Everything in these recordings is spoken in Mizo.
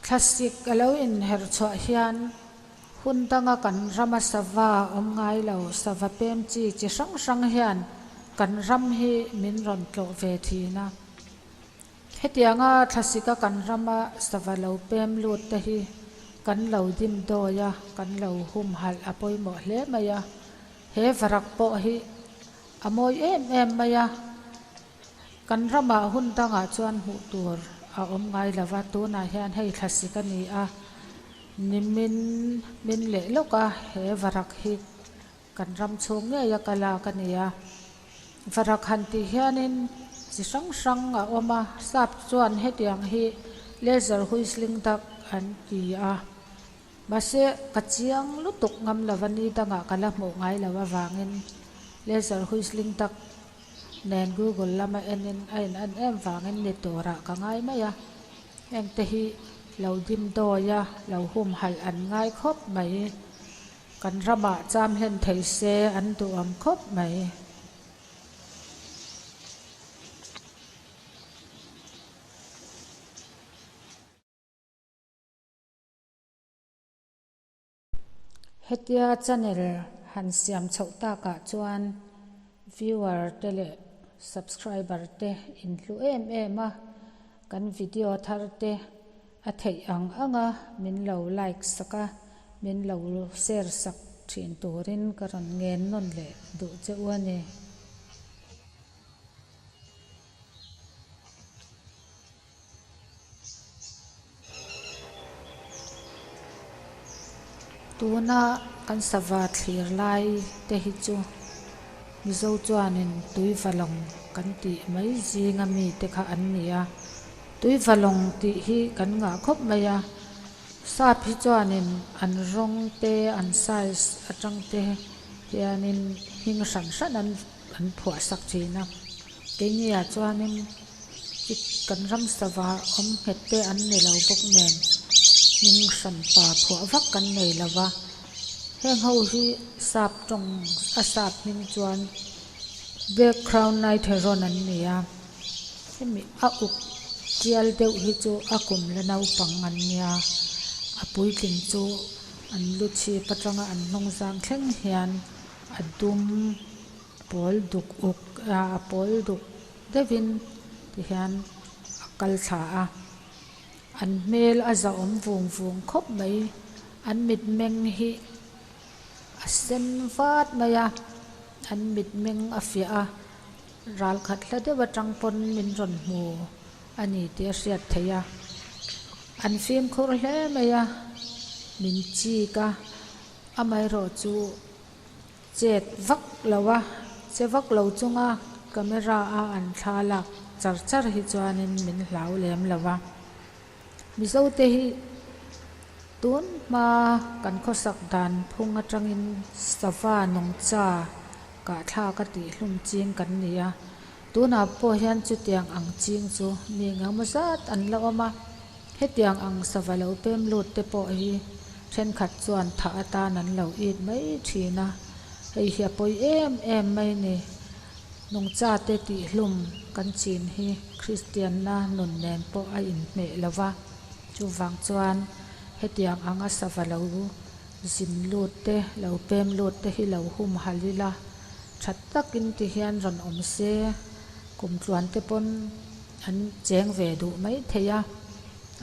Thlasik a lo inher chhuah hian hun danga kan rama sava awm ngai lo, sava pem chi chi hrang hrang hian kan ram hi min rawn tlawh ve thin a. Hetianga thlasika kan rama sava lo pem lut te hi kan lo dim dawi a, kan lo humhalh a pawimawh hle mai a. He varak pawh hi a mawi em em mai a. Kan ramah hun dangah chuan hmuh tur a awm ngai lo va, tunah hian hei thlasik a ni a, nimin min leh lawk a, he varak hi kan ram chhung ngei a kal a ka ni a. Varak han tih hianin chi hrang hrang a awm a, sap chuan hetiang hi laser whistling duck an ti a, mahse ka chiang lutuk ngam lo va, ni dangah ka la hmuh ngai lo avangin laser whistling duck nen Google lama enin a in en em vangin ni turah ka ngai mai a, hengte hi lo dim dawi a, lo humhalh an ngai khawp mai. Kan ramah cham hlen thei se an duhawm khawp mai. Hetia channel han siam chhoh takah chuan viewer te leh subscriber te in hlu em em a, kan video thar te a theih ang ang a min lo like sak a, min lo share sak thin turin ka rawn ngen nawn leh duh che u a ni. Tuna kan sava thlir lai te hi chu Mizo chuanin Tuivalawng kan tih mai zinga mite kha an ni a. Tuivalawng tih hi kan ngah khawp mai a, sap hi chuanin an rawng te an size atang te hianin hming hran hran an an phuah sak thin a. Keiniah chuanin kan ram sava awm nghet te an ni lo bawk nen hming hran pa phuah vak kan nei lo va. Heng ho hi sap tawng a sap hming chuan Black Crown Night Heron an ni a. Hemi a uk tial deuh hi chu a kum la naupang an nia. A puitling chu an lu chhip atanga an hnung zang thleng hian a dum pawl duk uk a pawl duk deuhin tihian a kal thla a an hmel a zahawm vung vung khawp mai an mitmeng hi a sen vat mai a an mitmeng a fiah a ral khat hla deuh atang pawn min rawn hmu a ni tih a hriat theih a an fimkhur hle mai a min chik a amaherawh chu. Chet vak lo a, che vak lo chunga camera a an thla lak char char hi chuanin min hlau lem lo a. Mizote hi tun hma kan khawsak dan phung atangin sava nungcha kahthlak a tihhlum ching kan ni a, tunah pawh hian chutiang ang ching chu mi engemaw zat an la awm a. Hetiang ang sava lo pem lut te pawh hi thenkhat chuan thah atan an lo it mai thin a, hei hi a pawi em em mai ni. Nungcha te tihhlum kan chin hi Kristianna nun nen pawh a inhmeh lo va, chuvang chuan hetiang anga sava lo zin lut te, lo pem lut te hi lo humhalh ila, tha takin ti hian rawn awm se, kumtluan te pawn An cheng ve duh mai thei a,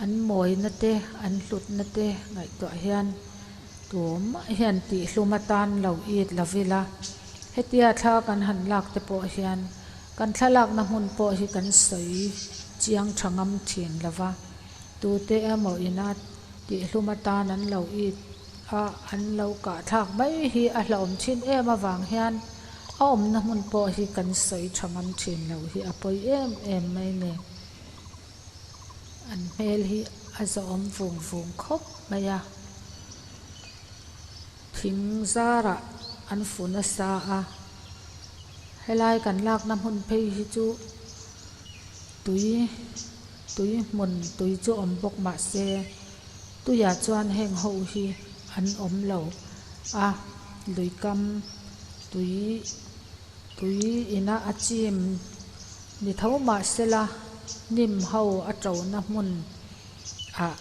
an mawina te, an hlutna te ngaihtuah hian tumah hian tihhlum atan lo it lo ila. Hetia thla kan han lak te pawh hian kan thlalakna hmun pawh hi kan sawi chiang tha ngam thin lo va, tute emaw ina tihhlum atan an lo it a, an lo kahthlak mai hi a hlauhawm thin em avang hian A awmna hmun pawh hi kan sawi tha ngam thin lo hi a pawi em em mai ni. An hmel hi a zawhawm vung vung khawp mai a. Thing zarah an fu nasa a. Helai kan lakna hmun phei hi chu tui tui hmun tui chu awm bawk mah se tuiah chuan heng ho hi an awm lo a luikam tui tui ina a chim ni tho mah sela hnim ho a tona hmun ah.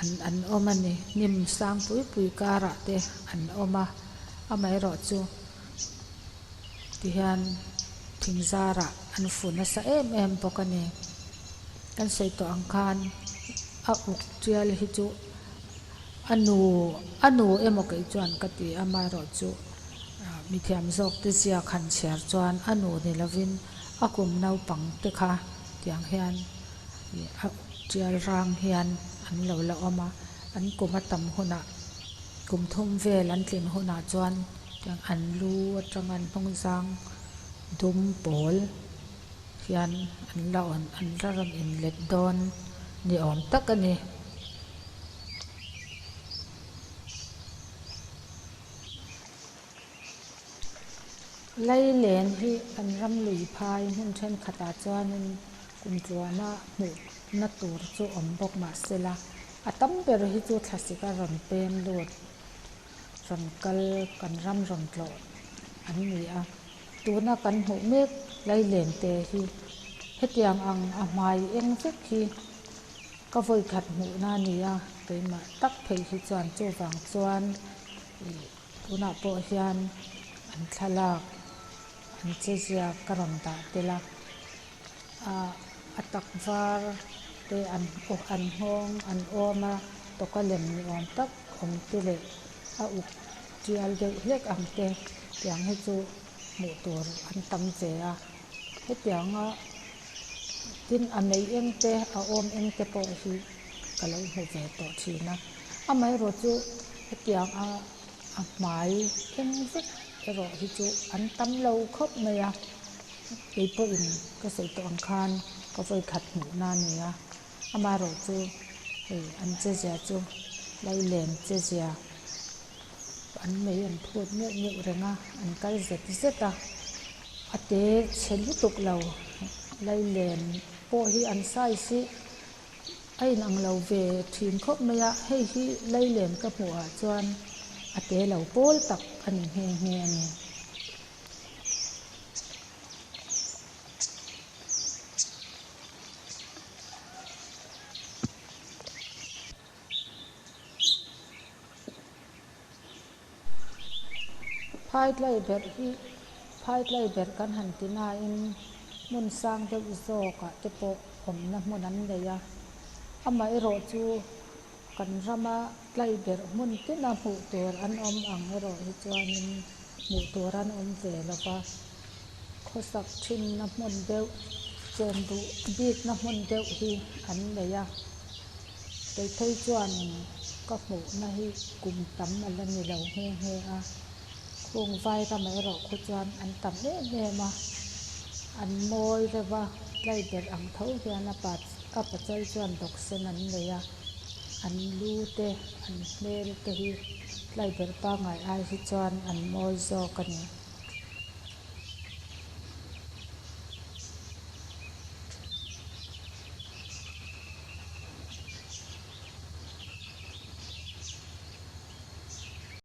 An an awm a ni hnim sang pui pui karah te an awm a amaherawh chu tihian thing zarah an fu nasa em em bawk a ni kan sawi tawh ang khan a uk tial hi chu a nu a nu emaw kei chuan ka ti a amaherawh chu mithiam zawk te ziak han chhiar chuan a nu ni lovin a kum naupang te kha tiang hian ih a uk tial rang hian an lo la awm a an kum a tam hunah kum thum vel an tlin hunah chuan tiang an lu atanga an hnung zang dum pawl hian an la awn an la rawn inlet dawn ni awm tak a ni. Lailen hi kan ram lui phai hmun thenkhatah chuanin kumtluana hmuhna tur chu awm bawk mah sela a tam ber hi chu thlasik a rawn pem lut rawn kal kan ram rawn tlawh an ni a tuna kan hmuh mek lailen te hi hetiang ang a hmai eng vek hi ka vawikhat hmuhna a ni a keimah tak phei hi chuan chuvang chuan ih tunah pawh hian an thlalak an che ziak ka rawn dah tel a ah a tak var te an aw an nghawng an awm a tawka lem ni awm tak awm te leh a uk tial deuh hlek ang te tiang hi chu hmuh tur an tam ve a hetianga tin a mei eng te a awm eng te pawh hi ka lo hmu ve tawh thin a amaherawh chu hetiang a a hmai eng vek erawh hi chu an tam lo khawp mai a kei pawhin ka sawi tawh ang khan ka vawi khat hmuh na a ni a amaherawh chu hei an che zia chu lailen che zia an mei an phut neuh neuh reng a an kal zet zet a a te chhe lutuk lo lailen pawh hi an size hi a inang lo ve thin khawp mai a hei hi lailen ka hmuh ah chuan a te lo pawl tak a ni nghe nghe a ni. Phaitlai berh hi phaitlai berh kan han ti nain hmun sang deuh zawkah te pawh awmna hmun an nei a, amaherawh chu kan rama tlai berh hmun tina hmuh tur an awm ang erawh hi chuanin hmuh tur an awm ve lo va, khawsak thinna hmun deuh chen duh bikna hmun deuh hi an nei a. Kei phei chuan ka hmuhna hi kum tam a la ni lo nghe nghe a, khung vai ramah erawh khu chuan an tam em em a, an mawi reuh a, tlai ber ang tho hian a pa a pachal chuan dawksen an nei a, an lu te an hmel te hi tlai ber pangngai ai hi chuan an mawi zawk a ni.